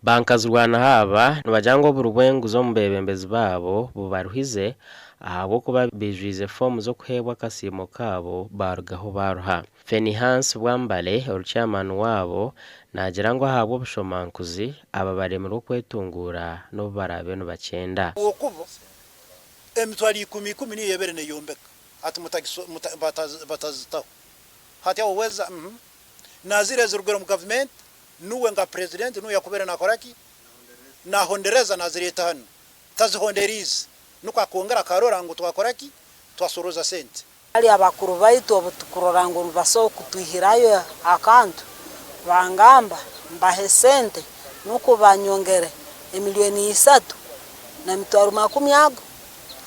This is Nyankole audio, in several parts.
Bankazirwanaho aba nibagira ngu oburi bw'enguzi omu beebembezi baabo bubaruhize ahabw'okuba baijwize foomu z'okuheebwa akasiimo kaabo baarugaho baaruha. Fenihance Bwambale ori chairman waabo naagira ngu ahabw'obushomankuzi aba baremirwe okwetunguura n'obu baraabe nibakyenda. Ahabw'okuba emitwaro ikumi ikumi niyo yabaire neyombeka hati batazitaho hati aho weza naziriya ezirugire omu gavumenti Nuwe nka president nuwe yakubaire nakora ki? Nahondereza nazireta hanu. Tazihonderiize. Nukwo akongera akarora ngu twakora ki? Twasoroza sente. Hali abakuru baitu obutukurora ngu nibasobora kutwihirayo akantu, bangamba mbahe sente nukwo banyongere emilioni isatu nemitwaro makumi ago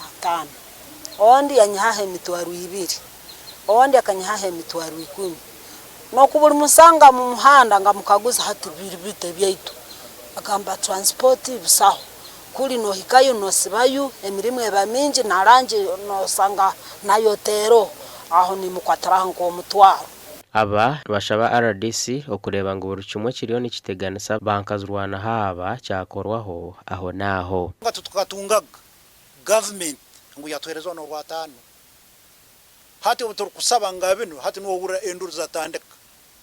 atano. Ondi yanyihaho emitwaro ibiri, ondi akanyihaho emitwaro ikumi. N'oku buri musanga mu muhanda ngamukaguza hati biri bita ebyaitu? Agamba transport busaho, kuri nohikayo nosibayo, emirimo eba mingi na rangi nosanga nayo teroho, aho nimukwatiraho nk'omutwaro. Aba nibashaba rdc okureeba ngu buri kimwe ekiriyo nikiteganisa bankazirwanaho aba kyakorwaho aho n'aho. Nga titukatungaga government ngu yatuhereza n'orwataano. Hati obu turikusaba nga binu, hati nohurra enduru zatandika,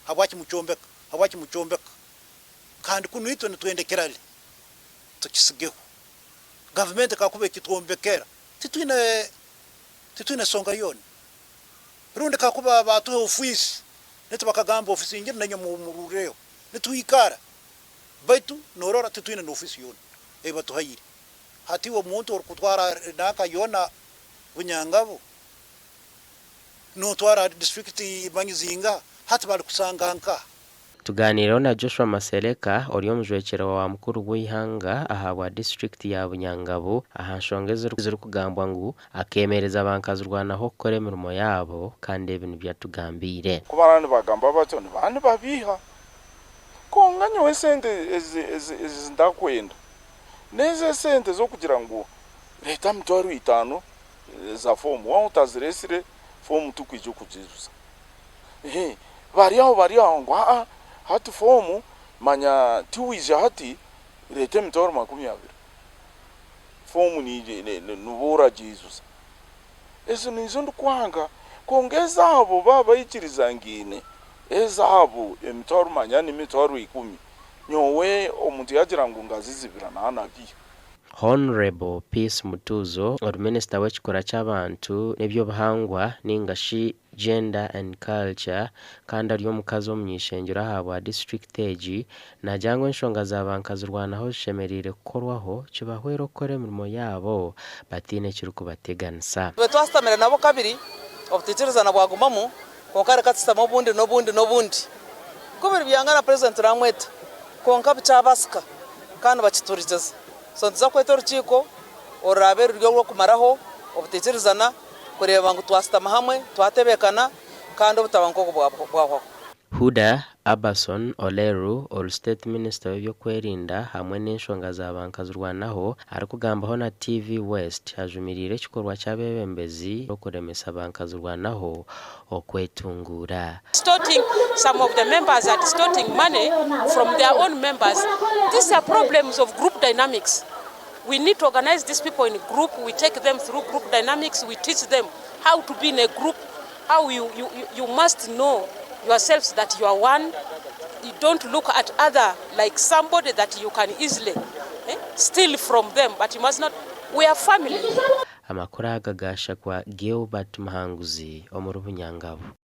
habwaki mukyombeka, habwaki mukyombeka? Kandi kunu itwe nitwenda ekirale tukisigeho. Gavumenti kakuba ekitwombekera, titwine titwine songa yoona. Rundi kakuba batuha ofiisi, nitwe bakagamba ofiisi inginu nainywe murureho, nitwikara. Baitu norora titwine n'ofiisi yoona ei batuhaire. Hati iwe omuntu orikutwara nanka yoona Bunyangabu notwara district manyi zingaha hati bari kusanga nkaha? Tuganiireho na Joshua Masereka ori omujwekyerwa wa mukuru w'eihanga ahabwa disiturikiti ya Bunyangabu aha nshonga ezirikugambwa ngu akeemereza bankazirwanaho kukora emirimo yaabo kandi ebi nibyo atugambiire. Ku baraabe nibagamba batyo, nibaba nibabeiha. Kwonka nyowe esente ezi ndakwenda n'ezo esente z'okugira ngu Reeta emitwaro etaano za foomu, waaba otazireetsire foomu turikwija kugiijuza. Bari aho bari aho ngu aa hati foomu manya tiwaija hati reeta emitwaro 20, foomu niiwe oragiijuza. Ezo nizo ndikwanga kwonka ezaabo baaba baikiriza ngiine ezaabo emitwaro manya n'emitwaro ikumi, nyowe omuntu yaagira ngu ngazizibira naaba nabiiha. Honourable Peace Mutuuzo ori minisita w'ekikura ky'abantu n'eby'obuhangwa ninga shi Gender and Culture kandi ari omukazi omuny'eishengyero ahabwa disiturikiti egi naagira ngu enshonga za bankazirwanaho zishemereire kukorwaho kibahwere okukora emirimo yaabo bataine ekirikubateganisa. Tube twasitamire nabo kabiri, obutaikirizana bwagumamu, kwonka reka tusitame obundi n'obundi n'obundi. Ku biri byanga na purezidenti turamweta, kwonka bikyabaasika kandi bakiturikize. So nituza kweta orukiiko oruraabe ruri orw'okumaraho obutaikirizana kureeba ngu twasitama hamwe, twatebeekana kandi obutabanguko obwo bwahwaho. Huda Abason Oleru, ori State Minister w'eby'okwerinda hamwe n'enshonga za bankazirwanaho arikugambaho na TV West ajumiriire ekikorwa ky'abeebembezi okuremesa bankazirwanaho okwetunguura. Distorting, some of the members are distorting money from their own members, these are problems of group dynamics, we need to organize these people in group, we take them through group dynamics, we teach them how to be in a group, how you, you, you must know yourselves that you are one, you don't look at other like somebody that you can easily eh, steal from them, but you must not, we are family. Amakuru aga gaashakwa Gilbert Muhanguzi omuri Bunyangabu.